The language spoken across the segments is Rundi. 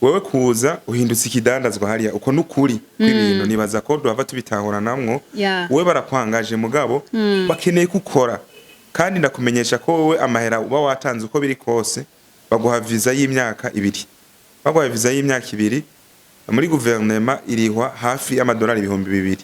Wewe kuza uhindutse ikidandazwa hariya, uko nukuri kw'ibintu. Nibaza ko duhava tubitahura namwo. Wewe barakwangaje, mugabo bakeneye kukora. Kandi ndakumenyesha ko wowe amahera uba watanze, uko biri kose baguha visa y'imyaka 2. Baguha visa y'imyaka 2 muri guverinema, irihwa hafi y'amadolari 2000.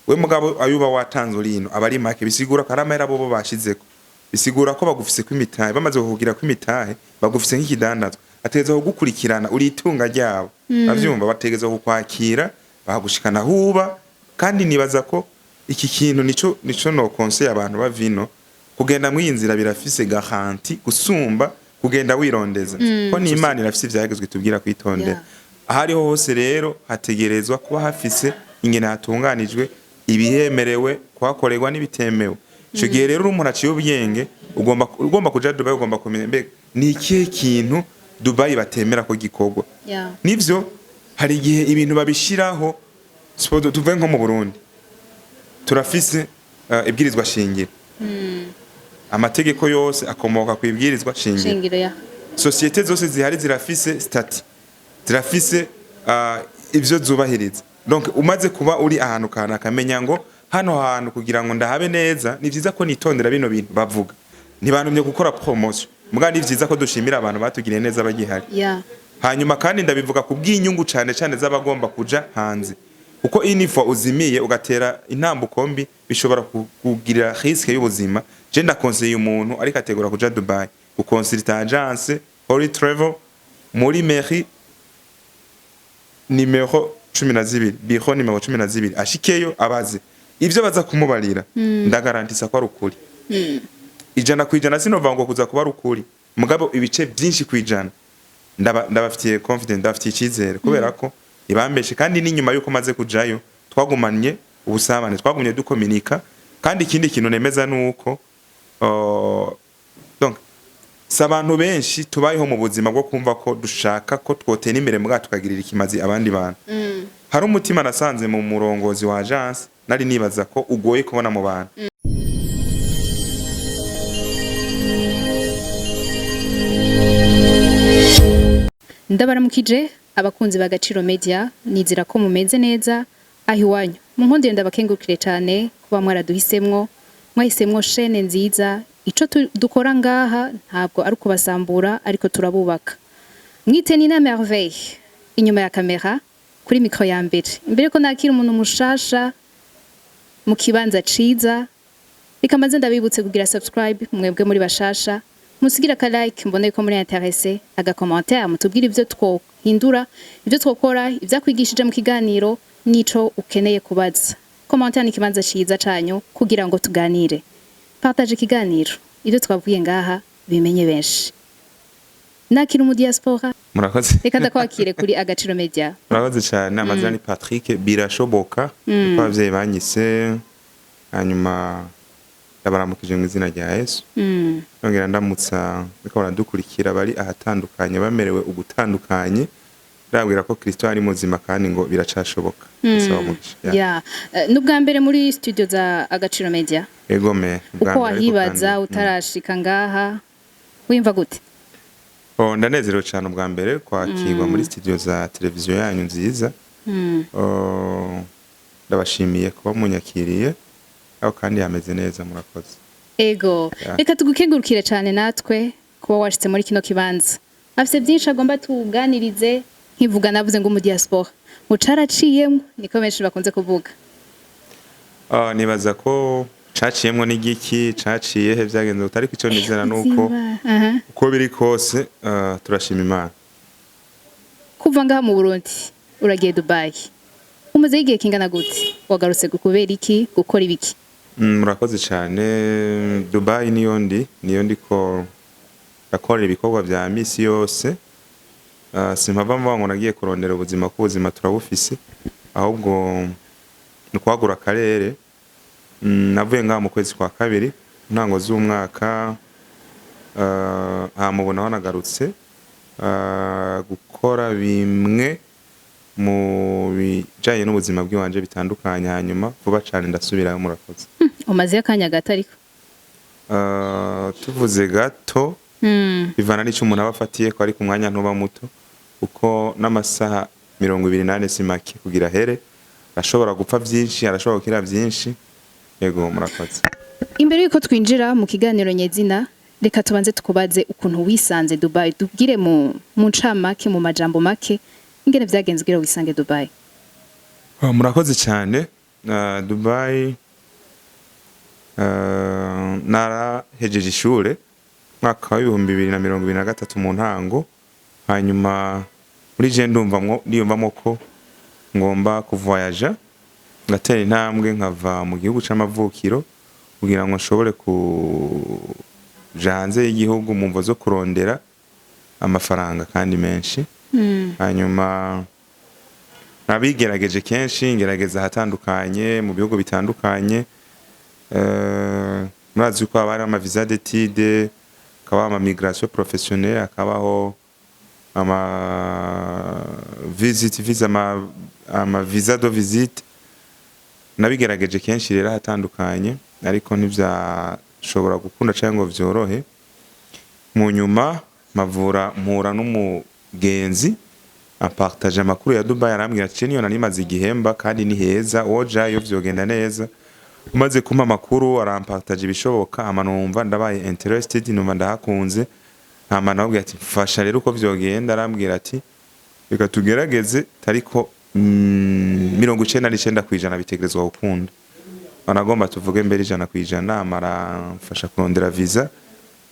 We mugabo ayo uba watanze uri ino aba ari make. Bisigura ko ari amahera bobo bashizeko, bisigura ko bagufise kw'imitahe. Bamaze kukugira kw'imitahe, bagufise nk'ikidandazwa, ategerezwa kugukurikirana, uri itunga ryabo. Bavyumva, bategerezwa kukwakira, bagushikana huba. Kandi nibaza ko iki kintu nico no conseil abantu bavino kugenda muri iyi nzira, birafise garantie gusumba kugenda wirondeza, ko ni Imana irafise ivyagezwe tubwira kwitondera. Ahariho hose rero hategerezwa kuba hafise ingene hatunganijwe, ibihemerewe kuhakorerwa n'ibitemewe. Ico gihe rero uri umuntu aciye ubwenge, ugomba kuja Dubai, ugomba kumenya mbega ni ikihe kintu Dubai batemera ko gikorwa. Nivyo, hari igihe ibintu babishiraho. Suppose tuve nko mu Burundi, turafise ibwirizwa shingiro. Amategeko yose akomoka ku ibwirizwa shingiro. Shingiro ya. Sociétés zose zihari zirafise statut, zirafise ivyo zubahiriza. Donc umaze kuba uri ahantu kanaka, akamenya ngo hano hantu kugira ngo ndahabe neza, ni vyiza ko nitondera bino bintu bavuga. Ntibantumye gukora promotion, muga ni vyiza ko dushimira abantu batugiriye neza bagihari. Hanyuma kandi ndabivuga ku bw'inyungu cane cane z'abagomba kuja hanze, kuko une fois uzimiye ugatera intambuko mbi, bishobora kugirira risque y'ubuzima. Je ndakonseye umuntu ariko ategura kuja Dubai gukonsulta agence Holy Travel muri mairie nimero 12, bureau nimero 12. Ashikeyo abaze ivyo baza kumubarira, ndagarantisa ko ari ukuri 100%. Sinova ngo kuza kuba ari ukuri, mugabo ibice byinshi kwijana ndabafitiye confidence, ndabafitiye icyizere, kubera ko ibambeshe. Kandi n'inyuma yuko maze kujayo twagumanye ubusabane, twagumye dukominika. Kandi ikindi kintu nemeza nuko donc si abantu benshi tubayeho mu buzima bwo kumva ko dushaka ko twotera imbere mbwa tukagirira ikimazi abandi bantu. Hari umutima nasanze mu murongozi wa agence nari nibaza ko ugoye kubona mu bantu. Ndabaramukije abakunzi ba Gaciro Media, nizera ko mumeze neza aho iwanyu. Munkundire ndabakengurukire cyane kuba mwaraduhisemwo, mwahisemwo chaîne nziza. Ico dukora ngaha ntabwo ari ukubasambura, ariko turabubaka. Mwite Nina Merveille inyuma ya kamera, kuri micro ya mbere. Imbere ko nakira umuntu mushasha mu kibanza ciza, reka maze ndabibutse kugira subscribe mwebwe muri bashasha, musigira aka like mbone ko muri intéressé, aga commentaire mutubwire ibyo twohindura, ibyo twokora, ibyakwigishije mu kiganiro nico ukeneye kubaza. Commentaire ni ikibanza ciza canyu kugira ngo tuganire. Partage ikiganiro, ibyo twavuye ngaha bimenye benshi. Nakira umu diaspora. Murakoze. Reka ndakwakire kuri Agaciro Media. Murakoze cyane. Amazina ni Patrick Birashoboka, niko abavyeyi banyise. Hanyuma ndabaramukije mu izina rya Yesu. Nongera ndamutsa bariko baradukurikira bari ahatandukanye, bamerewe ugutandukanye, ndababwira ko Kristo ari muzima kandi ngo biracashoboka. Bisaba umugisha. Yeah. Ya, n'ubwa mbere muri studio za Agaciro Media? Egome, ubwa Uko mbere, ariko wahibaza kandi utarashika ngaha, wimva gute? Oh, ndanezerewe cyane ubwa mbere kwakirwa muri studio za televiziyo yanyu nziza. Oh, ndabashimiye kuba munyakiriye aho kandi hameze neza. Murakoze. Ego. Reka tugukengurukire cyane natwe kuba washitse muri kino kibanza. Afise byinshi agomba tuganirize. Nkivuga navuze ngo mu diaspora mucaraciyemwo, niko benshi bakunze kuvuga. Ah, nibaza ko caciyemwo n'igiki caciye he vyagenze gute, ariko ico nizera nuko uko biri kose turashima Imana. Kuva ngaha mu Burundi uragiye Dubai, umaze igihe kingana gute? Wagarutse kubera iki, gukora ibiki? Murakoze cyane. Dubai niyo ndiko ndakora ibikorwa vya misi yose. Simpava mvuga ngo nagiye kurondera ubuzima, ko ubuzima turabufise, ahubwo ni ukwagura akarere. Navuye ngaha mu kwezi kwa kabiri, ntango z'umwaka. Hama ubu naho nagarutse gukora bimwe mu bijanye n'ubuzima bw'iwanje bitandukanye, hanyuma vuba cane ndasubirayo. Murakoze. Umazeyo akanya gato ariko. Tuvuze gato, bivana n'ico umuntu aba afatiye ko, ariko umwanya ntuba muto. Kuko n'amasaha 24 si make kugira here, arashobora gupfa vyinshi, arashobora gukira vyinshi. Yego, murakoze. Imbere yuko twinjira mu kiganiro nyezina, reka tubanze tukubaze ukuntu wisanze Dubai. Tubwire mu ncamake, mu majambo make, ingene vyagenze kugira wisange Dubai. Oh, murakoze cyane. Dubai, narahejeje ishure mwaka wa 2023 mu ntango. Hanyuma muri je ndumvamwo, ndiyumvamwo ko ngomba kuvoyaja, ngatera intambwe nkava mu gihugu c'amavukiro kugira ngo nshobore kuja hanze y'igihugu mu mvo zo kurondera amafaranga kandi menshi. Hanyuma nabigerageje kenshi, ngerageza ahatandukanye mu bihugu bitandukanye. Murazi ko haba hari ama visa d'étude, hakabaho ama migration professionnelle, hakabaho ama visit visa, ama visa de visite. Nabigerageje kenshi rero ahatandukanye, ariko ntivyashobora gukunda cyangwa ngo vyorohe. Mu nyuma mavura mpura n'umugenzi ampartage amakuru ya Dubai, arambwira ati: "Niyo nari maze igihemba kandi ni heza, wojayo vyogenda neza." Umaze kumpa amakuru, arampartage ibishoboka, hama numva ndabaye interested, numva ndahakunze. Hama nawubwira ati: "Mfasha rero uko vyogenda." Arambwira ati: "Reka tugerageze, ariko 99% bitegerezwa gukunda." Banagomba tuvuge mbere 100%. Hama aramfasha kurondera visa,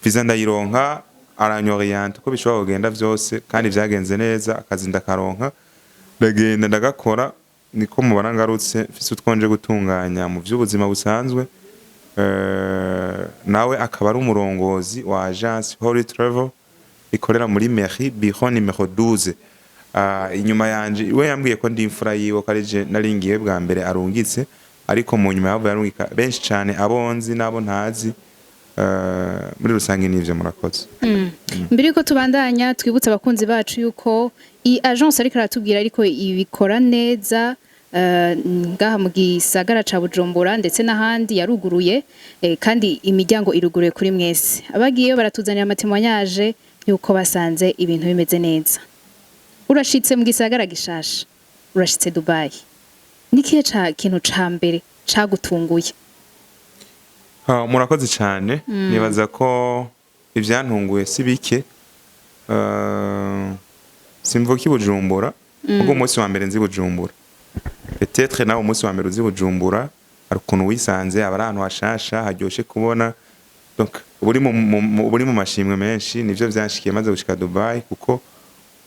visa ndayironka, aranyorienta uko bishobora kugenda vyose, kandi vyagenze neza. Akazi ndakaronka, ndagenda ndagakora. Niko mubona ngarutse mfise utwonje gutunganya mu vy'ubuzima busanzwe. Nawe akaba ari umurongozi wa agence Holy Travel ikorera muri mairie, bureau numéro 12. Inyuma yanje we yambwiye ko ndi imfura yiwe, ko ari je naringiye bwa mbere arungitse, ariko mu nyuma yavuye arungika benshi cane, abo nzi n'abo ntazi. Muri rusange nivyo, murakoze. Mbere yuko tubandanya, twibutse abakunzi bacu yuko iyi agence ariko aratubwira ariko ibikora neza ngaha mu gisagara ca Bujumbura ndetse n'ahandi yaruguruye, kandi imiryango iruguruye kuri mwese. Abagiyeyo baratuzanira ama témoignages yuko basanze ibintu bimeze neza. Urashitse mu gisagara gishasha, urashitse Dubai, nikihe ca kintu ca mbere cagutunguye? Ah, murakoze cyane. Nibaza ko ibyantunguye si bike. Simvuka i Bujumbura, ubwo umunsi wa mbere nzi Bujumbura, peut-être nawe umunsi wa mbere uzi Bujumbura hari ukuntu wisanze, aba ari ahantu hashasha haryoshe kubona, donc uba uri mu mashimwe menshi. Nivyo vyanshikiye maze gushika Dubai, kuko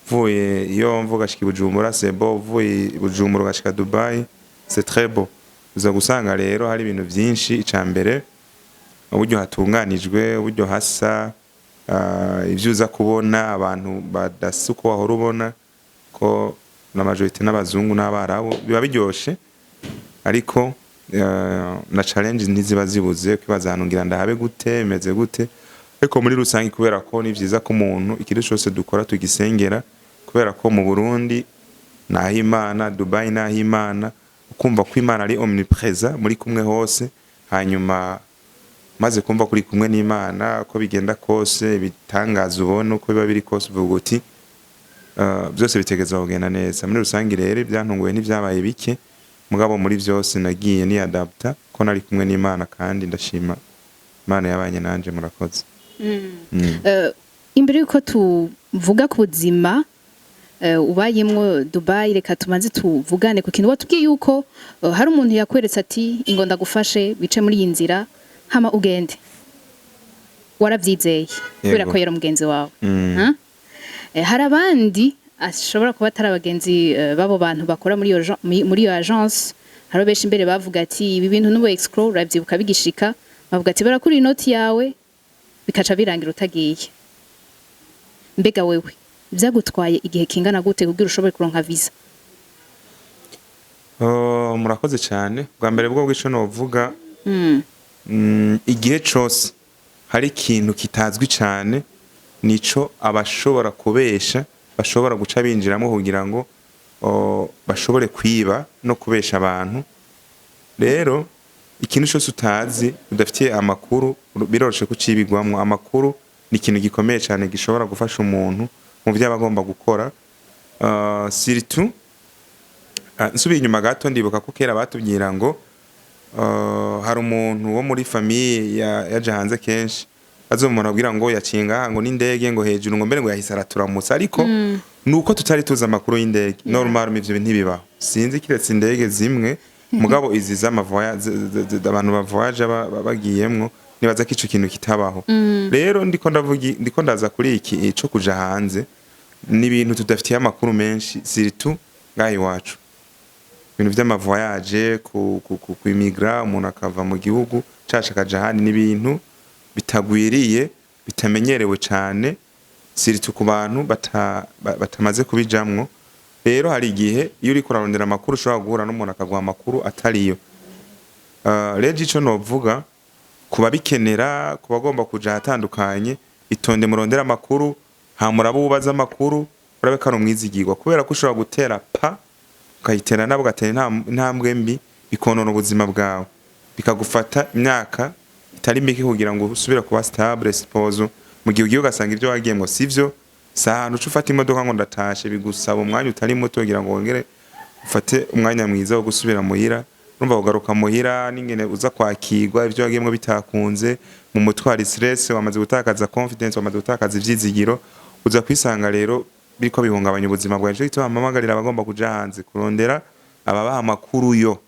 uvuye iyo mvuga ugashika i Bujumbura, c'est beau, uvuye i Bujumbura ugashika Dubai, c'est très beau. Uza gusanga rero hari ibintu vyinshi. Ica mbere, uburyo hatunganijwe, uburyo hasa, ivyo uza kubona, abantu badasa uko wahora ubona, ko la majorité n'abazungu n'abarabu, biba biryoshe. Ariko na challenge ntiziba zibuze, kwibaza ahantu ngira ndahabe gute, bimeze gute. Ariko muri rusange, kubera ko ni vyiza ko umuntu ikintu cyose dukora tugisengera, kubera ko mu Burundi naho Imana, Dubai naho Imana, ukumva ko Imana ari omniprésent muri kumwe hose. Hanyuma maze kumva kuri kumwe n'Imana, uko bigenda kose, ibitangaza ubona, uko biba biri kose, uvuga uti byose bitegerezwa kugenda neza. Muri rusange rero ibyantunguye ntibyabaye bike, mugabo muri byose nagiye niyadapta ko nari kumwe n'Imana, kandi ndashima Imana yabanye nanje. Murakoze. Imbere yuko tuvuga ku buzima ubayemwo Dubai, reka tubanze tuvugane ku kintu watubwiye yuko hari umuntu yakweretse ati: "Ingo ndagufashe wice muri iyi nzira hama ugende." Waravyizeye kubera Yego. ko yari umugenzi wawe. Mm. Ha? Hari abandi ashobora kuba atari abagenzi b'abo bantu bakora muri iyo agence. Hari benshi imbere bavuga ati: "Ibi bintu n'ubu escroc." Uravyibuka bigishika, bavuga ati: "Barakura inoti yawe," bikaca birangira utagiye. Mbega wewe vyagutwaye igihe kingana gute kugira ushobore kuronka visa? Oh, murakoze cyane. Bwa mbere bwo bw'ico novuga, igihe cose hari ikintu kitazwi cyane, nico abashobora kubesha bashobora guca binjiramo kugira ngo bashobore kwiba no kubesha abantu. Rero ikintu cyose utazi, udafitiye amakuru, biroroshe kucibigwamwo. Amakuru ni ikintu gikomeye cyane gishobora gufasha umuntu mu byo aba agomba gukora. Surtout nsubiye inyuma gato, ndibuka ko kera batubwira ngo hari umuntu wo muri famille yaje hanze kenshi, azomubona abwira ngo yaciye ngaha ngo n'indege ngo hejuru, ngo mbere ngo yahise araturamutsa, ariko nuko tutari tuzi amakuru y'indege. Normal ivyo ntibibaho, sinzi, kiretse indege zimwe, mugabo izi z'amavoya abantu bavoyaje bagiyemwo, nibaza ko ico kintu kitabaho. Rero ndiko ndavuga, ndiko ndaza kuri iki co kuja hanze, ni ibintu tudafitiye amakuru menshi, surtout ngaha iwacu, ibintu vy'amavoyage ku imigra, umuntu akava mu gihugu cacu akaja ahandi, ni ibintu bitagwiriye, bitamenyerewe cane, surtout ku bantu batamaze kubijamwo. Rero hari igihe iyo uriko urarondera amakuru ushobora guhura n'umuntu akaguha amakuru atariyo. Rero ico novuga ku babikenera, ku bagomba kuja ahatandukanye: itonde, murondere amakuru, hama urabe ubaza amakuru, urabe ko ari umwizigirwa, kubera ko ushobora gutera pa ukayitera nabo, ugatera intambwe mbi, bikonona ubuzima bwawe, bikagufata imyaka itari mike kugira ngo usubire kuba stable. Suppose mu gihe ugiye ugasanga ibyo wagiyemwo sivyo, si ahantu uca ufata imodoka ngo ndatashe, bigusaba umwanya utari muto kugira ngo wongere ufate umwanya mwiza wo gusubira muhira. Urumva, kugaruka muhira n'ingene uza kwakirwa ibyo wagiyemwo bitakunze, mu mutwe hari stress, wamaze gutakaza confidence, wamaze gutakaza ivyizigiro, uza kwisanga rero biriko bihungabanya ubuzima bwawe. Nico gituma mpamagarira abagomba kuja hanze kurondera ababaha amakuru, yo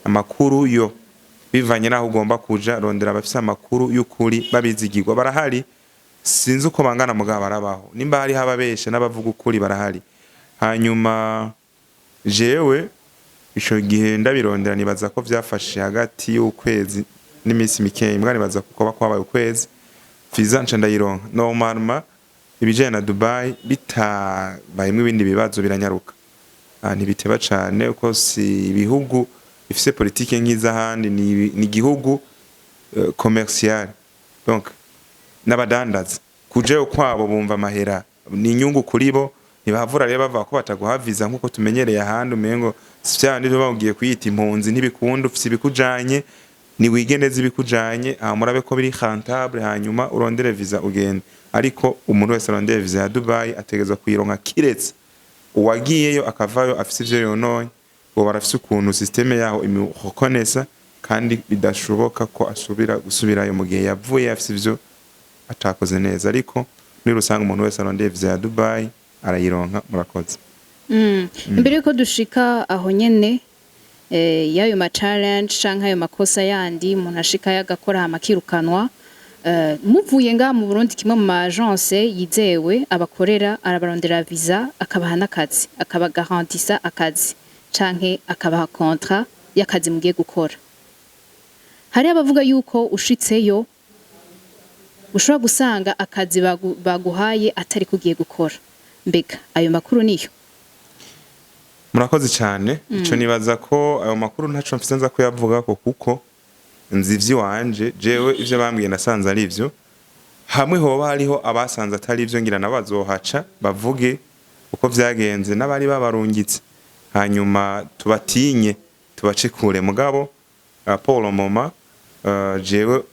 amakuru yo bivanye n'aho ugomba kuja. Rondera abafise amakuru y'ukuri babizigirwa, barahari, sinzi uko bangana, mugabo barabaho. Nimba hariho ababesha n'abavuga ukuri barahari. Hanyuma jewe ico gihe ndabirondera, nibaza ko vyafashe hagati y'ukwezi n'iminsi mikeya, mbwa nibaza kuko kwabaye ukwezi, visa nca ndayironka. Normalement ibijanye na Dubai, bitabayemwo ibindi bibazo, biranyaruka. Ntibiteba cane, uko si ibihugu bifise politike nk'iz'ahandi, ni igihugu commercial, donc n'abadandaza kujayo kwabo bumva amahera ni inyungu kuri bo. Ntibahavura rero bavuga ko bataguha visa nk'uko tumenyereye ahandi, umengo si vya bindi vyo bagiye kwiyita impunzi, ntibikunda. Ufise ibikujanye, ni wige neza ibikujanye, hama urabe ko biri rentable, hanyuma urondere visa ugende. Ariko umuntu wese arondeye visa ya Dubai ategerezwa kuyironka, kiretse uwagiyeyo akavayo afise ivyo yononye, uwo barafise ukuntu système yaho imurekonesa, kandi bidashoboka ko asubira gusubirayo mu gihe yavuye afise ivyo atakoze neza. Ariko muri rusange umuntu wese arondeye visa ya Dubai arayironka. Murakoze. Imbere yuko dushika aho nyene y'ayo ma challenge canke ayo makosa yandi umuntu ashika yagakora hama akirukanwa, muvuye ngaha mu Burundi, kimwe mu ma agence yizewe abakorera, arabarondera visa, akabaha n'akazi, akabagarantisa akazi canke akabaha contrat y'akazi mugiye gukora. Hari abavuga yuko ushitseyo ushobora gusanga akazi baguhaye atari kugiye gukora. Mbega ayo makuru niyo? Murakoze cyane. Ico nibaza ko ayo makuru ntaco mfise nza kuyavuga ko, kuko nzi ivy'iwanje. Jewe ivyo bambwiye nasanze ari ivyo. Hamwe hoba hariho abasanze atari ivyo, ngira nabo bazohaca bavuge uko vyagenze n'abari babarungitse, hanyuma tubatinye, tubace kure. Mugabo pour le moment jewe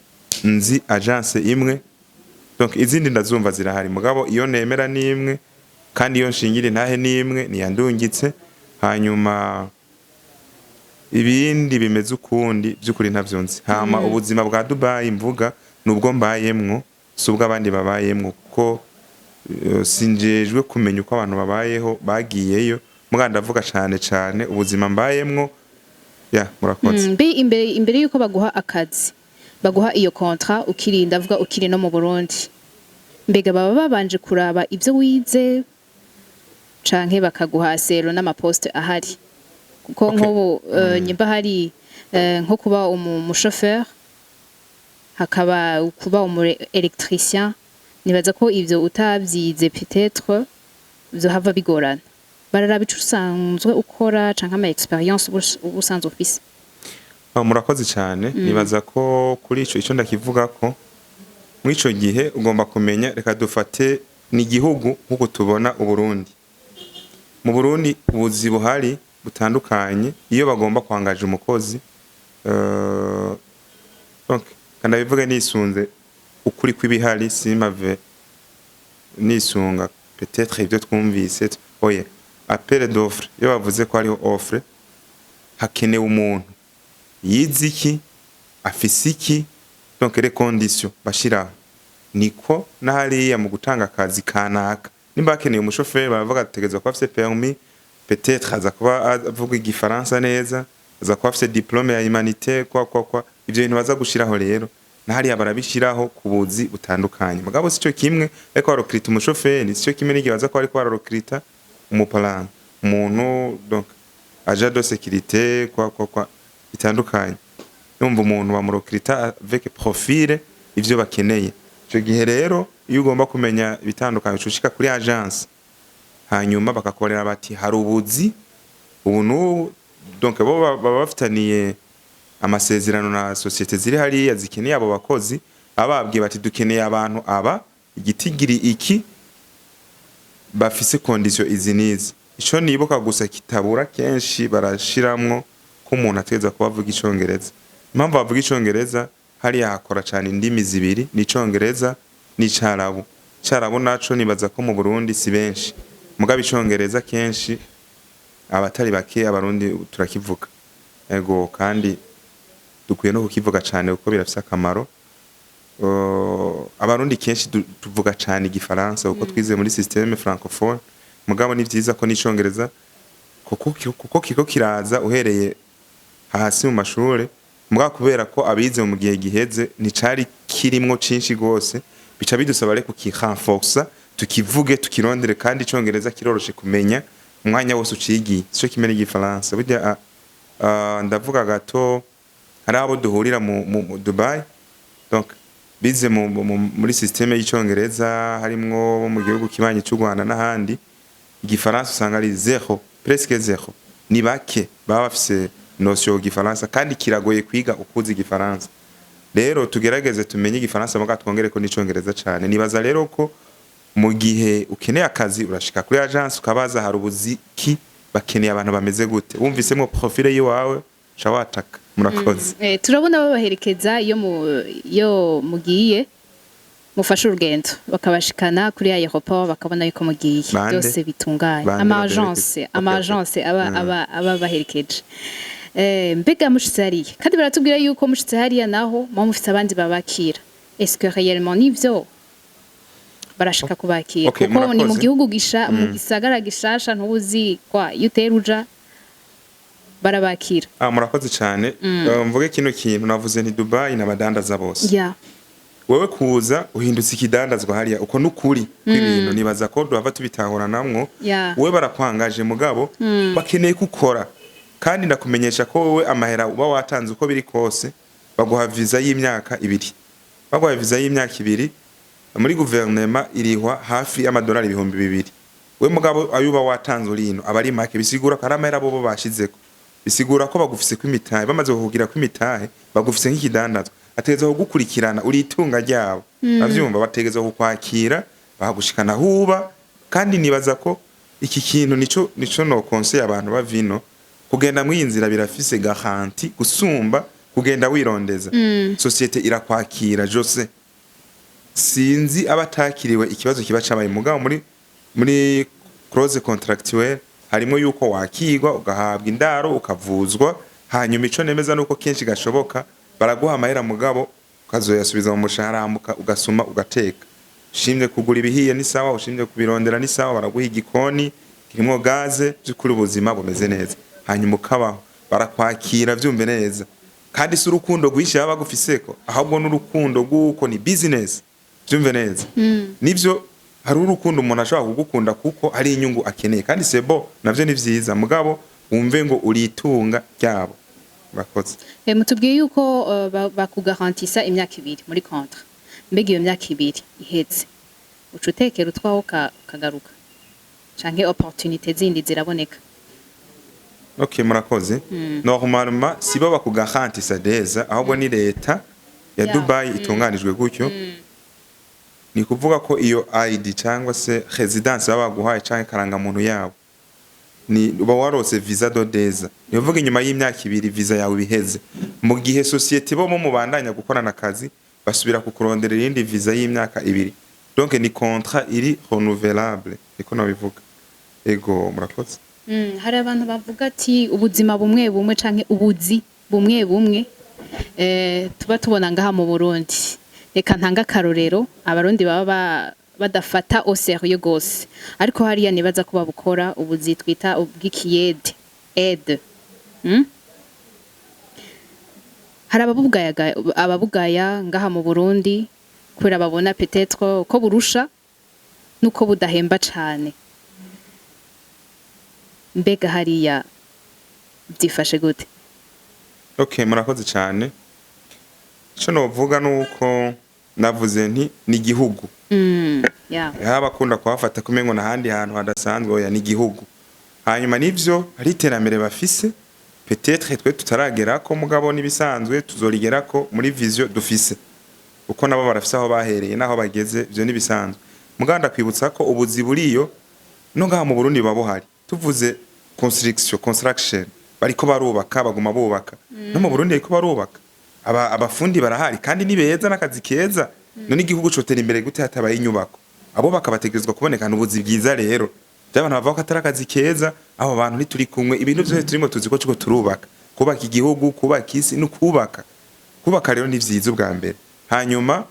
nzi agence imwe, donc izindi ndazumva zirahari, mugabo iyo nemera ni imwe, kandi iyo nshingira intahe ni imwe, niyandungitse. Hanyuma ibindi bimeze ukundi by'ukuri ntavyo nzi. Hama ubuzima bwa Dubai mvuga nubwo mbayemwo, si ubwo abandi babayemwo, kuko sinjejwe kumenya uko abantu babayeho bagiyeyo. Muga ndavuga cane cane ubuzima mbayemwo. Ya, murakoze. Mbe imbere yuko baguha akazi, baguha iyo contrat, ukiri, ndavuga ukiri no mu Burundi, mbega baba babanje kuraba ivyo wize canke bakaguha selon n'amaposte ahari? Kuko nk'ubu nyimba hari nko kuba umushofeur, hakaba kuba umu électricien, nibaza ko ivyo utavyize peut-être vyohava bigorana. Bararaba ico usanzwe ukora canke ama expérience uba usanzwe ufise? Ah, murakoze cyane. Nibaza ko kuri ico ndakivuga ko muri ico gihe ugomba kumenya, reka dufate ni igihugu nk'uko tubona Uburundi. Mu Burundi ubuzi buhari butandukanye. Iyo bagomba kwangaja umukozi, donc kandi bivuge nisunze ukuri kw'ibihari, simpave nisunga peut-être ibyo twumvise, oya. Appel d'offre, iyo bavuze ko hariho offre, hakenewe umuntu yize iki, afise iki, donc les conditions bashiraho. Niko na hariya mu gutanga akazi kanaka, nimba hakeneye umushoferi, baravuga ategerezwa kuba afise permis, peut-être aza kuba avuga igifaransa neza, aza kuba afise diplôme ya humanité, kwa kwa kwa. Ivyo bintu baza gushiraho rero na hariya barabishiraho ku buzi butandukanye. Mugabo sico kimwe ariko barokrita umushoferi, sico kimwe n'igihe baza kuba ariko barokrita umupalan, umuntu, donc agent de sécurité, kwa kwa kwa, bitandukanye. Numva umuntu bamurokrita avec profil ivyo bakeneye. Ico gihe rero iyo ugomba kumenya ibitandukanye, uca ushika kuri agence, hanyuma bakakorera bati hari ubuzi ubu n'ubu. Donc bo baba bafitaniye amasezerano na société ziri hariya zikeneye abo bakozi, ababwiye bati dukeneye abantu aba, igitigiri iki, bafise condition izi n'izi. Ico nibuka gusa kitabura, kenshi barashiramwo ko umuntu ategerezwa kuba avuga icongereza. Impamvu bavuga icongereza, hariya hakora cane indimi zibiri, ni icongereza n'icarabu. Icarabu naco nibaza ko mu Burundi si benshi, mugabo icongereza kenshi abatari bake abarundi turakivuga. Ego, kandi dukwiye no kukivuga cane kuko birafise akamaro. Abarundi kenshi tuvuga cane igifaransa kuko twize muri système francophone, mugabo ni vyiza ko n'icongereza kuko kiko kiraza uhereye hasi mu mashure. Mugabo kubera ko abize mu gihe giheze nticari kirimwo cinshi gose, bica bidusaba rero kukirenforsa, tukivuge, tukirondere. Kandi icongereza kiroroshe kumenya umwanya wose ucigiye, sico kimwe n'igifaransa. Burya ndavuga gato, hari abo duhurira mu Dubai, donc bize muri système y'icongereza, harimwo bo mu gihugu kibanyi cy'u Rwanda n'ahandi. Igifaransa usanga ari zéro, presque zéro. Ni bake baba bafise notion y'igifaransa, kandi kiragoye kwiga ukuzi igifaransa. Rero tugerageze tumenye igifaransa, muga twongereko n'icongereza cane. Nibaza rero ko mu gihe ukeneye akazi, urashika kuri agence ukabaza hari ubuziki, bakeneye abantu bameze gute, wumvisemwo profil yiwawe, uca wataka. Murakoze. Turabona babaherekeza iyo mugiye, mufashe urugendo, bakabashikana kuri aéroport, bakabona yuko mugiye. Bande? Byose bitunganye. Bande ama baduherekeza? agence, ama agence aba baherekeje. Mbega mushitse hariya, kandi baratubwira yuko mushitse hariya naho muba mufise abandi babakira. Est-ce que réellement nivyo, barashika kubakira? Okay, kuko ni mu murakoze. gihugu gisha, mu gisagara gishasha, ntuzi kwa iyo utera uja, barabakira? Ah, murakoze cyane. Mvuge kino kintu navuze nti Dubai n'abadandaza bose. Wewe kuza uhindutse ikidandazwa hariya, uko nukuri kw'ibintu. Nibaza ko duhava tubitahura namwo. Wewe barakwangaje, mugabo bakeneye kukora. Kandi ndakumenyesha ko wowe amahera uba watanze, uko biri kose baguha visa y'imyaka 2. Baguha visa y'imyaka 2, muri guverinema irihwa hafi y'amadolari 2000. We mugabo ayo uba watanze uri ino aba ari make. Bisigura ko ari amahera bobo bashizeko, bisigura ko bagufise kw'imitahe. Bamaze kukugira kw'imitahe, bagufise nk'ikidandazwa, ategerezwa kugukurikirana, uri itunga ryabo, bavyumva, bategerezwa kukwakira, bakagushikana huba. Kandi nibaza ko iki kintu nico no conseil abantu bavino kugenda mw'iyi nzira, birafise garantie gusumba kugenda wirondeza. Société irakwakira jose. Sinzi abatakiriwe ikibazo kiba cabaye, mugabo muri clause contractuelle harimo yuko wakigwa, ugahabwa indaro, ukavuzwa. Hanyuma ico nemeza nuko kenshi gashoboka baraguha amahera, mugabo ukazoyasubiza mu mushahara, ugasuma ugateka. Ushimye kugura ibihiye ni sawa, ushimye kubirondera ni sawa. Baraguha igikoni kirimwo gaze, by'ukuri ubuzima bumeze neza, hanyuma ukabaho. Barakwakira, vyumve neza. Kandi si urukundo rwinshi baba bagufiseko, ahubwo n'urukundo rw'uko ni business, vyumve neza. Nivyo, hari urukundo umuntu ashobora kugukunda kuko hari inyungu akeneye, kandi c'est bon, navyo ni vyiza, mugabo wumve ngo uri itunga ryabo. Murakoze. Mutubwiye yuko bakugarantisa imyaka 2 muri contrat. Mbega iyo myaka 2 ihetse, uca utekera utwaho ukagaruka, canke opportunité zindi ziraboneka? Okay, murakoze. Normalement sibo bakugarantisa deza, ahubwo ni leta ya Dubai itunganijwe gutyo. Ni kuvuga ko iyo ID cyangwa se résidence baba baguhaye cyangwa karangamuntu yabo, ni uba warose visa de deux ans. Ni kuvuga inyuma y'imyaka 2 visa yawe ibiheze. Mu gihe société bo mubandanya gukorana akazi, basubira kukurondera irindi visa y'imyaka 2. Donc ni contrat iri renouvelable, niko nabivuga. Ego, murakoze. Hari abantu bavuga ati ubuzima bumwe bumwe canke ubuzi bumwe bumwe tuba tubona ngaha mu Burundi. Reka ntanga akarorero: Abarundi baba badafata au sérieux gose, ariko hariya nibaza ko babukora, ubuzi twita ubw'ikiyede, aide. Hari ababugaya ngaha mu Burundi kubera babona peut-être ko burusha nuko budahemba cane. Mbega hariya byifashe gute? Okay, murakoze cyane. Ico novuga nuko navuze nti ni igihugu. Hari abakunda kuhafata kumengo n'ahandi hantu hadasanzwe. Oya, ni igihugu. Hanyuma nivyo, hari iterambere bafise peut-être twe tutaragerako, mugabo n'ibisanzwe tuzorigerako muri vision dufise, uko nabo barafise aho bahereye n'aho bageze. Ivyo nibisanzwe. Mugabo ndakwibutsa ko ubuzi buriyo no ngaha mu Burundi buba buhari. Tuvuze construction, bariko barubaka, baguma bubaka. No mu Burundi bariko barubaka. Abafundi barahari kandi ni beza, n'akazi keza. None igihugu cotera imbere gute hatabaye inyubako? Abubaka bategerezwa kubonekana. Ubuzi bwiza rero by'abantu bavuga ko atari akazi keza, abo bantu ntituri kumwe. Ibintu byose turimo tuzi ko turiko turubaka, kubaka igihugu, kubaka isi no kubaka. Kubaka rero ni vyiza ubwa mbere. Hanyuma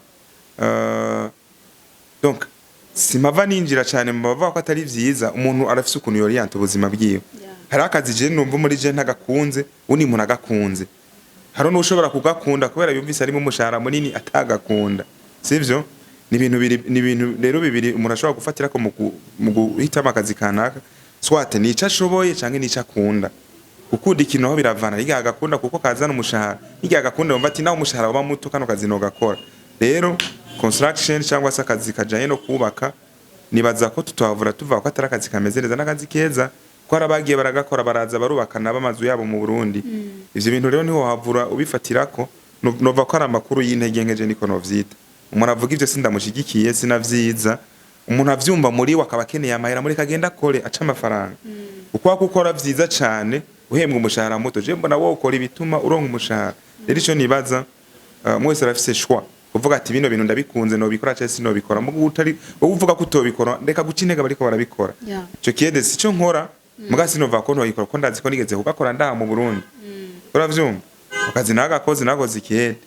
donc simpava ninjira cyane mu bavuga ko atari vyiza. Umuntu arafise ukuntu yoriyanta ubuzima bwiwe. Hari akazi je numva muri je ntagakunze, undi muntu agakunze. Hari n'ushobora kugakunda kubera yumvise arimo umushahara munini atagakunda, sivyo? Ni ibintu biri, ni ibintu rero bibiri umuntu ashobora gufatirako mu guhitamo akazi kanaka: soit nico ashoboye canke nico akunda. Gukunda ikintu aho biravana. Igihe agakunda kuko kazana umushahara, igihe agakunda yumva ati naho umushahara waba muto, kano kazi nogakora. Rero construction cyangwa se akazi kajanye no kubaka, nibaza ko tutavura tuvuga ko atari akazi kameze neza. N'akazi keza, ko hari abagiye baragakora, baraza barubaka nabo amazu yabo mu Burundi. Ivyo bintu rero niho wavura ubifatirako. Nova ko ari amakuru y'intege nke, je niko novyita. Umuntu avuga ivyo sindamushigikiye, sinavyiza. Umuntu avyumva muri we akaba akeneye amahera, muri kagenda akore aca amafaranga. Uko wakukora vyiza cane uhembwa umushahara muto, je mbona wowe ukora ibituma uronka umushahara. Rero ico nibaza, mwese arafise choix kuvuga ati bino bintu ndabikunze, nobikora cyangwa sinobikora. Mugu utari wowe uvuga ko utobikora, ndeka guca intege bariko barabikora. Ico kiyede sico nkora, muga sinova ko ntoyikora, ko ndazi ko nigeze kugakora ndaha mu Burundi. Uravyumva, akazi nagakoze, nakoze ikiyede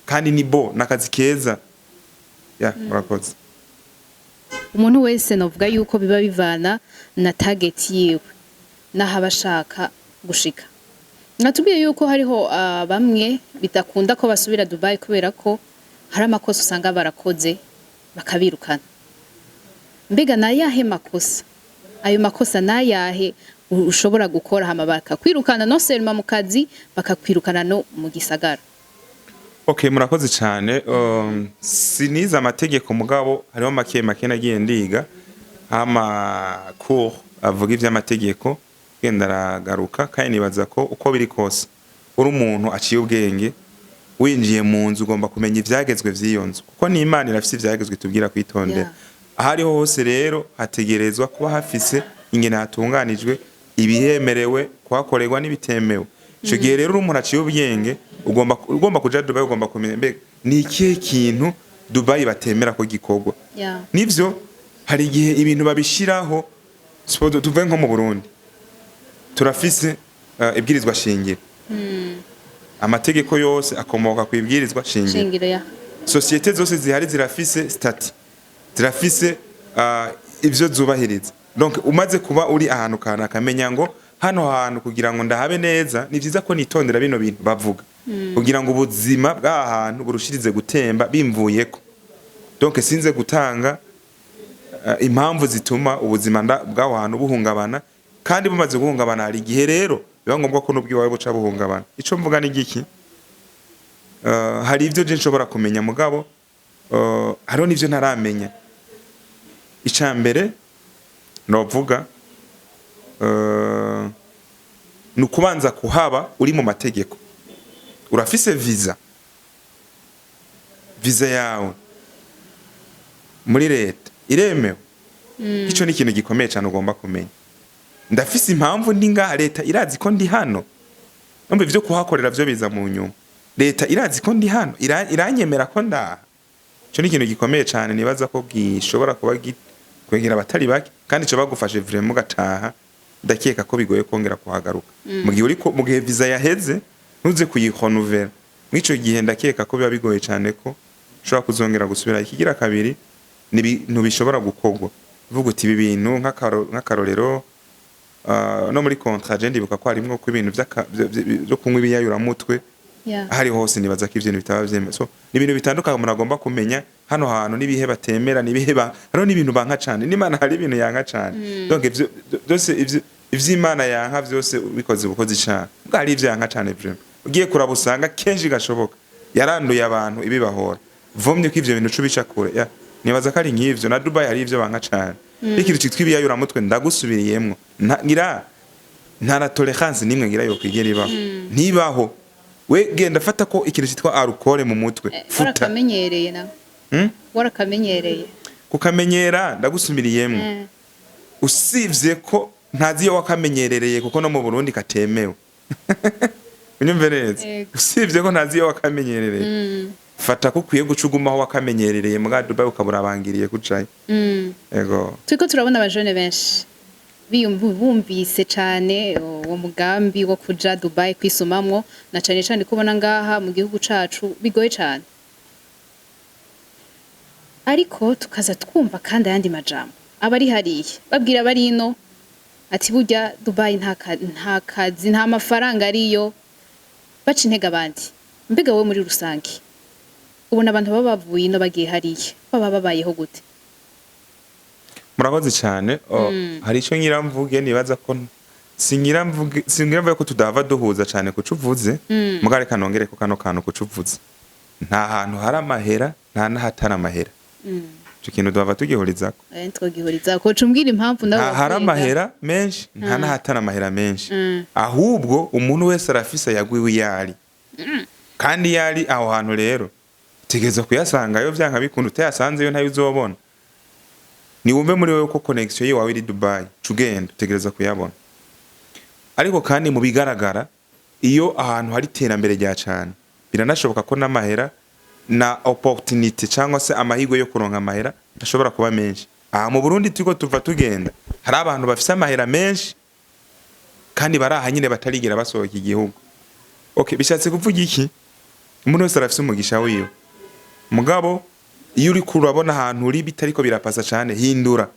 kandi ni bo nakazi keza. Ya, murakoze. Umuntu wese novuga yuko biba bivana na target yiwe n'aho aba ashaka gushika. Natubwiye yuko hariho bamwe bidakunda ko basubira Dubai kubera ko hari amakosa usanga barakoze bakabirukana. Mbega nayahe makosa? Ayo makosa nayahe ushobora gukora hama bakakwirukana, non seulement mu kazi, bakakwirukana no mu gisagara? Okay, murakoze cyane. Sinize amategeko, mugabo hariho make make nagiye ndiga, ama cours avuga ivy'amategeko genda aragaruka. Kandi nibaza ko uko biri kose uri umuntu aciye ubwenge, winjiye mu nzu ugomba kumenya ivyagezwe vy'iyo nzu, kuko n'Imana irafise ivyagezwe tubwira kwitondera. Ahariho hose rero hategerezwa kuba hafise ingene hatunganijwe, ibihemerewe kuhakorerwa n'ibitemewe. Ico gihe rero uri umuntu aciye ubwenge, ugomba kuja Dubai, ugomba kumenya mbega ni ikihe kintu Dubai batemera ko gikorwa. Nivyo, hari igihe ibintu babishiraho. Suppose tuve nko mu Burundi, turafise ibwirizwa shingiro. Amategeko yose akomoka ku ibwirizwa shingiro. Shingiro ya. Sociétés zose zihari zirafise statut, zirafise ivyo zubahiriza. Donc umaze kuba uri ahantu kanaka, akamenya ngo hano hantu kugira ngo ndahabe neza, ni vyiza ko nitondera bino bintu bavuga kugira ngo ubuzima bw'aha hantu burushirize gutemba bimvuyeko. Donc sinze gutanga impamvu zituma ubuzima bw'aho hantu buhungabana. Kandi bumaze guhungabana, hari igihe rero biba ngombwa ko n'ubwiwawe buca buhungabana. Ico mvuga ni giki? Hari ivyo je nshobora kumenya, mugabo hariho n'ivyo ntaramenya. Ica mbere novuga ni ukubanza kuhaba uri mu mategeko, urafise visa, visa yawe muri leta iremewe. Ico ni ikintu gikomeye cyane ugomba kumenya: ndafise impamvu ndi ngaha, leta irazi ko ndi hano. Numva ivyo kuhakorera vyo biza mu nyuma. Leta irazi ko ndi hano, iranyemera ko ndaha. Ico ni ikintu gikomeye cyane nibaza ko gishobora kuba kwegera abatari bake. Kandi ico bagufashe vraiment ugataha, ndakeka ko bigoye kongera kuhagaruka mu gihe uriko, mu gihe visa yaheze ntuze kuyihonovera. Mw'ico gihe ndakeka ko biba bigoye cyane ko ushobora kuzongera gusubira. Ikigira kabiri, ni ibintu bishobora gukorwa, uvuga uti ibi bintu nk'akarorero, no muri contrat je ndibuka ko harimwo ko ibintu vyo kunywa ibiyayuramutwe ahari hose, nibaza ko ivyo bintu bitaba vyemewe. So ni ibintu bitandukanye umuntu agomba kumenya hano hantu, n'ibihe batemera, n'ibihe ba hariho n'ibintu banka cane, n'Imana hari ibintu yanka cane. Donc ivyo byose, ivyo ivy'Imana yanka vyose ubikoze ubukozi cane bwa hari ivyo yanka cane vraiment. Ugiye kuraba usanga kenshi gashoboka yaranduye abantu ibibahora vomye ko ivyo bintu uca ubica kure ya. Nibaza ko ari nk'ivyo na Dubai hari ivyo banka cane. Ikintu citwa ibiyayuramutwe, ndagusubiriyemwo, ngira nta na tolérance nimwe ngira yo kwigera ibaho, ntibaho. We genda fata ko ikintu cyitwa alcool mu mutwe, futa. Warakamenyereye nawe. Hmm? Warakamenyereye. Kukamenyera, ndagusubiriyemwo, usibye ko ntazi iyo wakamenyerereye, kuko no mu Burundi katemewe, unyumve neza. Yego. Usibye ko ntazi iyo wakamenyerereye, fata ko ukwiye guca ugumaho wakamenyerereye muga Dubai ukabura abangiriye kujayo. Ego. Turiko turabona abajene benshi bumvise cane uwo mugambi wo kuja Dubai kwisumamwo, na cane cane kubona ngaha mu gihugu cacu bigoye cane, ariko tukaza twumva kandi ayandi majambo abari hariya babwira abari ino ati burya Dubai nta kazi, nta mafaranga ariyo, baca intege abandi. Mbega wowe muri rusange ubona abantu baba bavuye ino bagiye hariya baba babayeho gute? Murakoze cyane. Oh, hari icyo nyiramvuge, nibaza ko sinyiramvuge ko tudahava duhuza cyane kuco uvuze. Muga reka nongere ko kano kantu kuco uvuze, nta hantu hari amahera, nta n'ahatari amahera. Ico kintu duhava tugihurizako. Ntitwogihuriza ko umbwira impamvu nawe. Nta hari wakwega. amahera menshi, nta n'ahatari amahera menshi. Ahubwo umuntu wese arafise ayagwiwe iyo ari, kandi iyo ari aho hantu rero utegerezwa kuyasangayo vyanka bikunda. Utayasanzeyo ntayo uzobona. Niwumve muri wewe ko connexion yiwawe iri Dubai, ca ugenda, utegerezwa kuyabona. Ariko kandi mu bigaragara, iyo ahantu hari iterambere rya cane, biranashoboka ko n'amahera na opportunity cyangwa se amahirwe yo kuronka amahera ashobora kuba menshi. Aha mu Burundi turiko tuva tugenda, hari abantu bafise amahera menshi kandi bari aha nyine batarigera basohoka igihugu. Okay, bishatse kuvuga iki? Umuntu wese arafise umugisha wiwe. Mugabo iyo uriko urabona ahantu uri bitariko birapasa cane, hindura.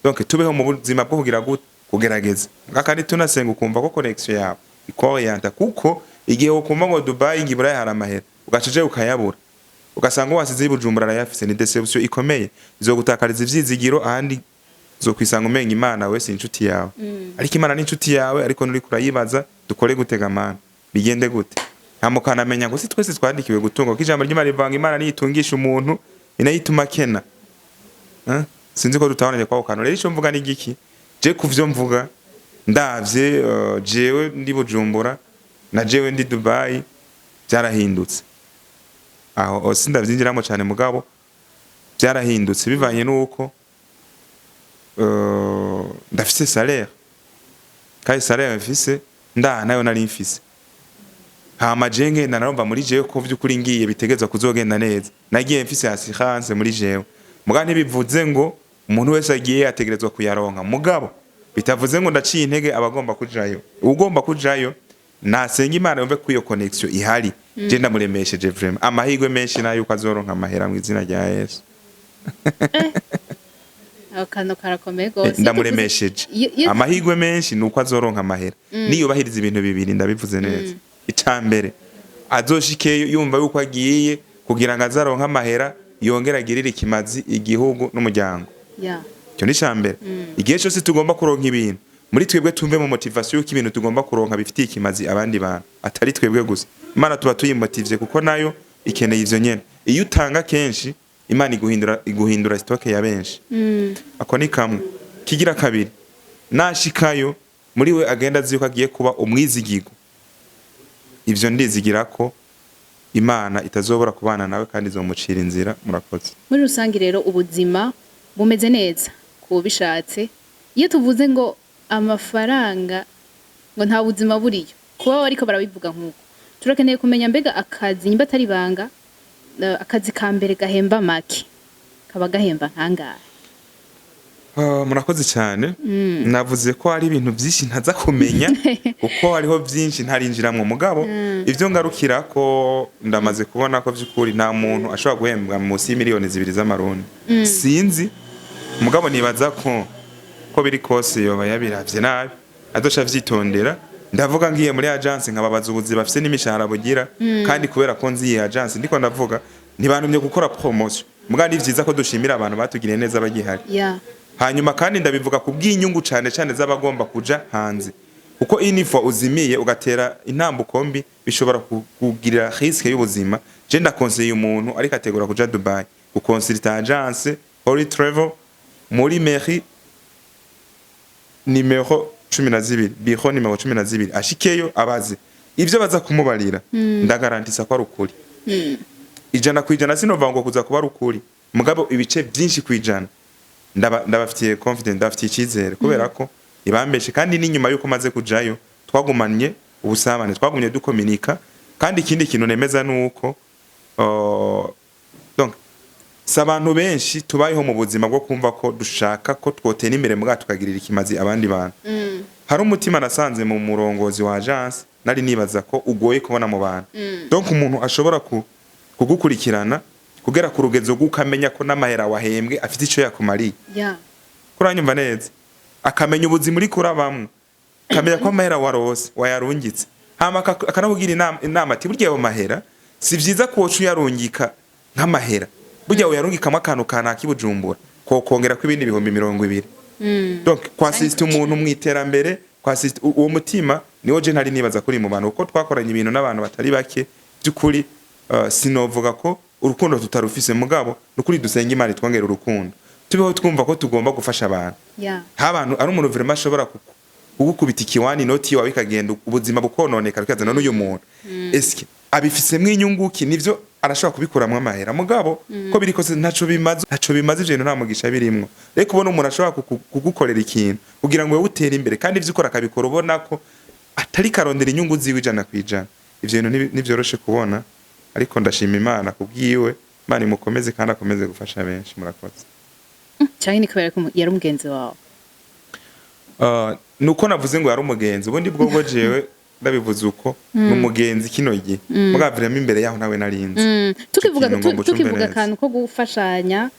Donc tubeho mu buzima bwo kugira gute? Kugerageza. Muga kandi tunasenga, ukumva ko connexion yawe ikorienta, kuko igihe ukumva ngo Dubai, ngo Iburaya hari amahera, ugaca uje ukayabura, ugasanga wasize i Bujumbura arayafise, ni déception ikomeye, izogutakariza ivyizigiro. Ahandi uzokwisanga umenga Imana we si inshuti yawe. Ariko Imana ni inshuti yawe, ariko nuriko urayibaza dukore gutega mana, bigende gute? Nta mukanamenya ngo si twese twandikiwe gutunga, kuko ijambo ry'Imana rivuga ngo Imana niyitungisha umuntu inayituma akena. Eh? Sinzi ko dutabonanye kwako kantu. Rero ico mvuga ni giki? Je kuvyo mvuga ndavye, jewe ndi Bujumbura na jewe ndi Dubai, byarahindutse. Aho sindavyinjiramo cane, mugabo byarahindutse bivanye nuko ndafise salaire, kandi salaire mfise ndaha nayo nari mfise. Hama je ngenda narumva muri jewe ko vy'ukuri ngiye bitegezwa kuzogenda neza. Nagiye mfise assurance muri jewe. Mugabo ntibivuze ngo umuntu wese agiye yategerezwa kuyaronka. Mugabo bitavuze ngo ndaciye intege abagomba kujayo. Ugomba kujayo nasenga Imana yumve ko iyo connexion ihari. Je ndamuremesheje vraiment, amahirwe menshi nayo yuko azoronka amahera mu izina rya Yesu. Ako kantu karakomeye gose. Ndamuremesheje. Amahirwe menshi ni uko azoronka amahera niyubahiriza ibintu bibiri. Ndabivuze neza. Ica mbere, azoshikeyo yumva yuko agiye kugira ngo azaronke amahera, yongere agirire ikimazi igihugu n'umuryango. Icyo ni icya mbere. Igihe cyose tugomba kuronka ibintu, muri twebwe tumve mu motivation yuko ibintu tugomba kuronka bifitiye ikimazi abandi bantu, atari twebwe gusa. Imana tuba tuyimotivye, kuko nayo ikeneye ivyo nyene. Iyo utanga kenshi, Imana iguhindura stock ya benshi. Ako ni kamwe. Kigira kabiri, nashikayo muri we agenda azi yuko agiye kuba umwizigirwa. Ivyo ndizigira ko Imana itazobora kubana nawe kandi izomucira inzira. Murakoze. Muri rusange rero ubuzima bumeze neza ku bishatse. Iyo tuvuze ngo amafaranga, ngo nta buzima buriyo, kuba bariko barabivuga nk'uko, turakeneye kumenya mbega akazi, nimba atari ibanga, akazi ka mbere gahemba make kaba gahemba nkangahe? Ah, murakoze cyane. Navuze ko hari ibintu byinshi ntaza kumenya kuko hariho byinshi ntarinjiramwo, mugabo ivyo ngarukira ko ndamaze kubona ko by'ukuri nta muntu ashobora guhembwa munsi y'imiliyoni 2 z'amarundi. Sinzi, mugabo nibaza ko biri kose yoba yabiravye nabi, adosha avyitondera. Ndavuga ngiye muri agence nkababaza ubuzi bafise n'imishahara bugira, kandi kubera ko nzi iyi agence ndiko ndavuga, ntibantumye gukora promotion, mugabo ni vyiza ko dushimira abantu batugiriye neza bagihari. Hanyuma kandi ndabivuga ku bw'inyungu cane cane z'abagomba kuja hanze, kuko une fois uzimiye ugatera intambuko mbi bishobora kugirira risque y'ubuzima. Je ndakonseye umuntu ariko ategura kuja Dubai gukonsulta agence Holy Travel muri mairie nimero 12, biro nimero 12, ashikeyo abaze ivyo baza kumubarira. Ndagarantisa ko ari ukuri 100%. Sinova ngo kuza kuba ari ukuri, mugabo ibice byinshi kwijana ndabafitiye confident, ndabafitiye icyizere, kubera ko ibambeshe. Kandi n'inyuma yuko maze kujayo twagumanye ubusabane, twagumye dukominika. Kandi ikindi kintu nemeza nuko donc si abantu benshi tubayeho mu buzima bwo kumva ko dushaka ko twotera imbere mugabo tukagirira ikimazi abandi bantu. Hari umutima nasanze mu murongozi wa agence nari nibaza ko ugoye kubona mu bantu. Donc umuntu ashobora kugukurikirana kugera ku rugezo rw'ukamenya ko n'amahera wahembwe afite icyo yakumariye. Kuranyumva neza, akamenya ubuzima uri kurabamwo, akamenya ko amahera warose wayarungitse, hama akanakugira inama ati burya ayo mahera si vyiza ko woca uyarungika nk'amahera, burya uyarungikamo akantu kanaka i Bujumbura kokongera ko ibindi 20,000. Donc kwasista umuntu mu iterambere, kwasista uwo mutima niwo je ntari nibaza kuri mu bantu, kuko twakoranye ibintu n'abantu batari bake. By'ukuri sinovuga ko urukundo tutarufise, mugabo nukuri dusenga Imana itwongera urukundo, tubeho twumva ko tugomba gufasha abantu. Nk'abantu ari umuntu vraiment ashobora kugukubita ikiwani, inoti yawe ikagenda, ubuzima bukononeka, bikazana n'uyu muntu eske abifisemwo inyungu ki? Nivyo arashobora kubikuramwo amahera, mugabo ko biri kose ntaco bimaze, ntaco bimaze. Ivyo bintu nta mugisha birimwo. Rero kubona umuntu ashobora kugukorera ikintu kugira ngo wewe utere imbere, kandi ivyo ukora akabikora ubona ko atari karondera inyungu ziwe 100%, ivyo bintu ntivyoroshe kubona. Ariko ndashima Imana kubwiwe, Imana imukomeze kandi akomeze gufasha benshi. Murakoze. Canke ni kubera ko yari umugenzi wawe? Nuko navuze ngo yari umugenzi, ubundi bwobwo jewe ndabivuze uko ni umugenzi kino gihe, mugabo vraiment imbere yaho nawe narinzi. Tukivuga Ikintu ngomba ucumve tukivuga neza. akantu ko gufashanya,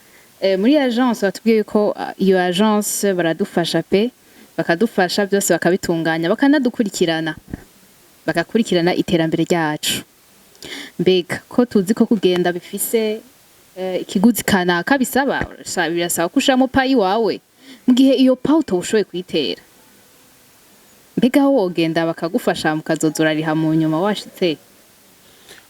muri agence batubwiye ko iyo agence baradufasha pe, bakadufasha byose, bakabitunganya, bakanadukurikirana, bagakurikirana iterambere ryacu. Mbega ko tuzi ko kugenda bifise ikiguzi kanaka bisaba, birasaba ko ushiramo payi wawe, mu gihe iyo payi utawushoboye kuyitera, mbega aho wogenda bakagufasha mukazoza urariha mu nyuma washitse?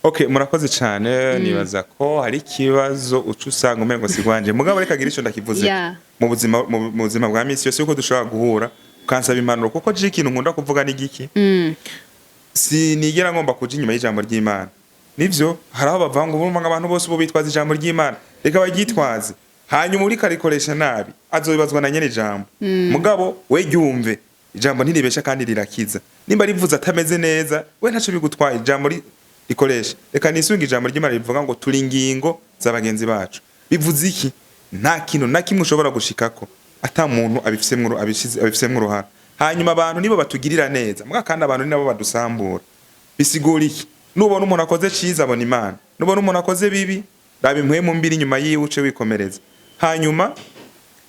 Okay, murakoze cyane. Nibaza ko hari ikibazo uca usanga umengo si gwanje, mugabo reka gira ico ndakivuze. Mu buzima bwa misi yose yuko dushobora guhura ukansaba impanuro, kuko je ikintu nkunda kuvuga ni giki? Sinigera ngomba kuja inyuma y'ijambo ry'Imana. Nivyo, hari aho bavuga ngo urumva ngo abantu bose ubu bitwaza ijambo ry'Imana. Reka baryitwaze, hanyuma uriko arikoresha nabi azobibazwa na nyene ijambo. Mugabo we ryumve, ijambo ntiribesha kandi rirakiza. Nimba rivuze atameze neza, we ntaco bigutwaye, ijambo rikoresha. Reka nisunge ijambo ry'Imana rivuga ngo turi ingingo za bagenzi bacu. Bivuze iki? Nta kintu na kimwe ushobora gushikako ata muntu abifisemwo uruhara. Hanyuma abantu nibo batugirira neza, muga kandi abantu ni nabo badusambura. Bisigura iki? Nubona umuntu akoze ciza, abona Imana. Nubona umuntu akoze bibi, raba impwemu mbiri inyuma yiwe, uce wikomereza. Hanyuma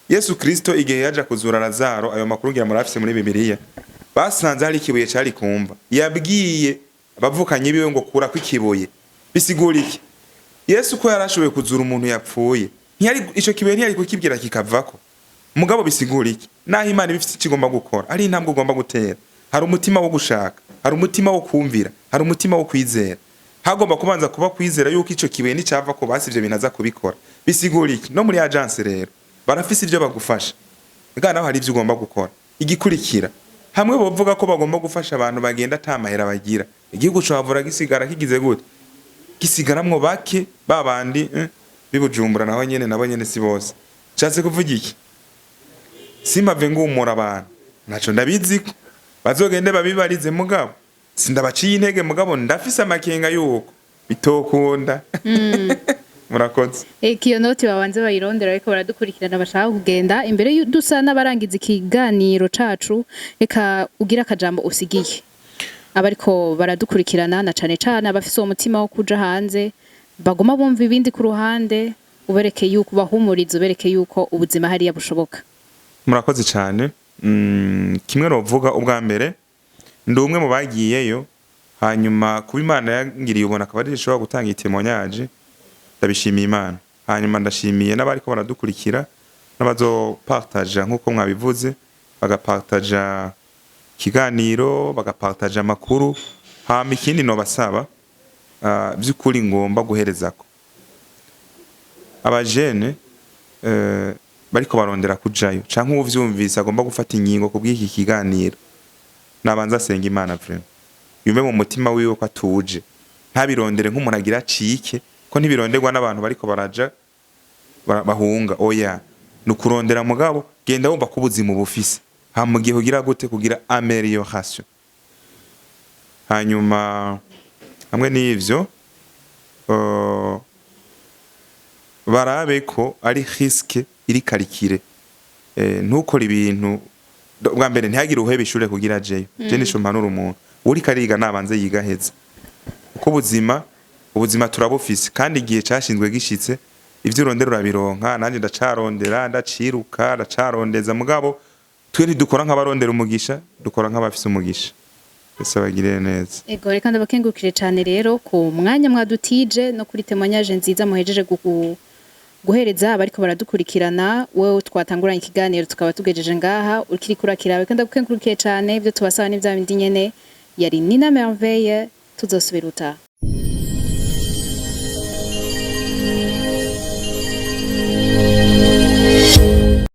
Yesu Kristo igihe yaja kuzura Lazaro, ayo makuru ngira murafise muri Bibiliya, basanze hari ikibuye cari kumva. Yabwiye abavukanyi biwe ngo kurako ikibuye. Bisigura iki? Yesu ko yarashoboye kuzura umuntu yapfuye, ntiyari ico kibuye ntiyari kukibwira kikavako? Mugabo bisigura iki? Naho Imana iba ifise icyo igomba gukora, ari intambwe ugomba gutera, hari umutima wo gushaka, hari umutima wo kumvira, hari umutima wo kwizera. Hagomba kubanza kuba kwizera yuko ico kibuye nicava ko basi ivyo bintu aza kubikora. Bisigura iki? No muri agence rero barafise ivyo bagufasha, ega naho hari ivyo ugomba gukora. Igikurikira, hamwe bovuga ko bagomba gufasha abantu bagenda ata mahera bagira, igihugu cohavura gisigara kigize gute? Gisigaramwo bake babandi b'iBujumbura, naho nyene nabo nyene si bose. Nshatse kuvuga iki? Simpave ngumura abantu, ntaco ndabiziko, bazogende babibarize, mugabo sindabaciye intege, mugabo ndafise amakenga yuko bitokunda. Murakoze. Eka, iyo noti babanze bayirondera, ariko baradukurikirana bashaka kugenda. Imbere dusa n'abarangiza ikiganiro cacu, reka ugira akajambo usigiye abariko baradukurikirana, na cane cane abafise uwo mutima wo kuja hanze, baguma bumva ibindi ku ruhande, ubereke yuko bahumuriza, ubereke yuko ubuzima hariya bushoboka. Murakoze cyane. Kimwe novuga ubwa mbere, ndi umwe mu bagiyeyo. Hanyuma kuba Imana yangiriye ubuntu akaba ari ishobora gutanga itémoignage, ndabishimiye Imana. Hanyuma ndashimiye n'abariko baradukurikira n'abazopartaja nk'uko mwabivuze, bagapartaja ikiganiro, bagapartaja amakuru. Hama ikindi nobasaba, by'ukuri ngomba guherezako abajene bariko barondera kujayo canke uwuvyumvise agomba gufata ingingo ku bw'iki kiganiro, nabanza asenga Imana vraiment, yumve mu mutima wiwe ko atuje, ntabirondere nk'umuntu agira acike, ko ntibironderwa n'abantu bariko baraja bahunga. Oya, ni ukurondera, mugabo genda wumva ko ubuzima ubufise. Hama mu gihe ugira gute kugira amélioration. Hanyuma hamwe n'ivyo, barabe ko ari risque iri calculée. Ntukore ibintu. Bwa mbere, ntihagire uheba ishure kugira ajeyo. Je nico mpanura umuntu uriko ariga, nabanze yiga aheze, kuko ubuzima turabufise, kandi igihe cashinzwe gishitse, ivyo urondera urabironka. Nanjye ndacarondera, ndaciruka, ndacarondeza, mugabo twe ntidukora nk'abarondera umugisha, dukora nk'abafise umugisha. Ese bagirire neza. Ego, reka ndabakengurukire cyane rero ku mwanya mwadutije no kuri témoignage nziza muhejeje guhereza abariko baradukurikirana. Wewe twatanguranye ikiganiro tukaba tugejeje ngaha ukiri kurakira, reka ndagukengurukiye cyane. Ibyo tubasaba ni bya bindi nyene. Yari Nina Merveille, tuzosubira utaha.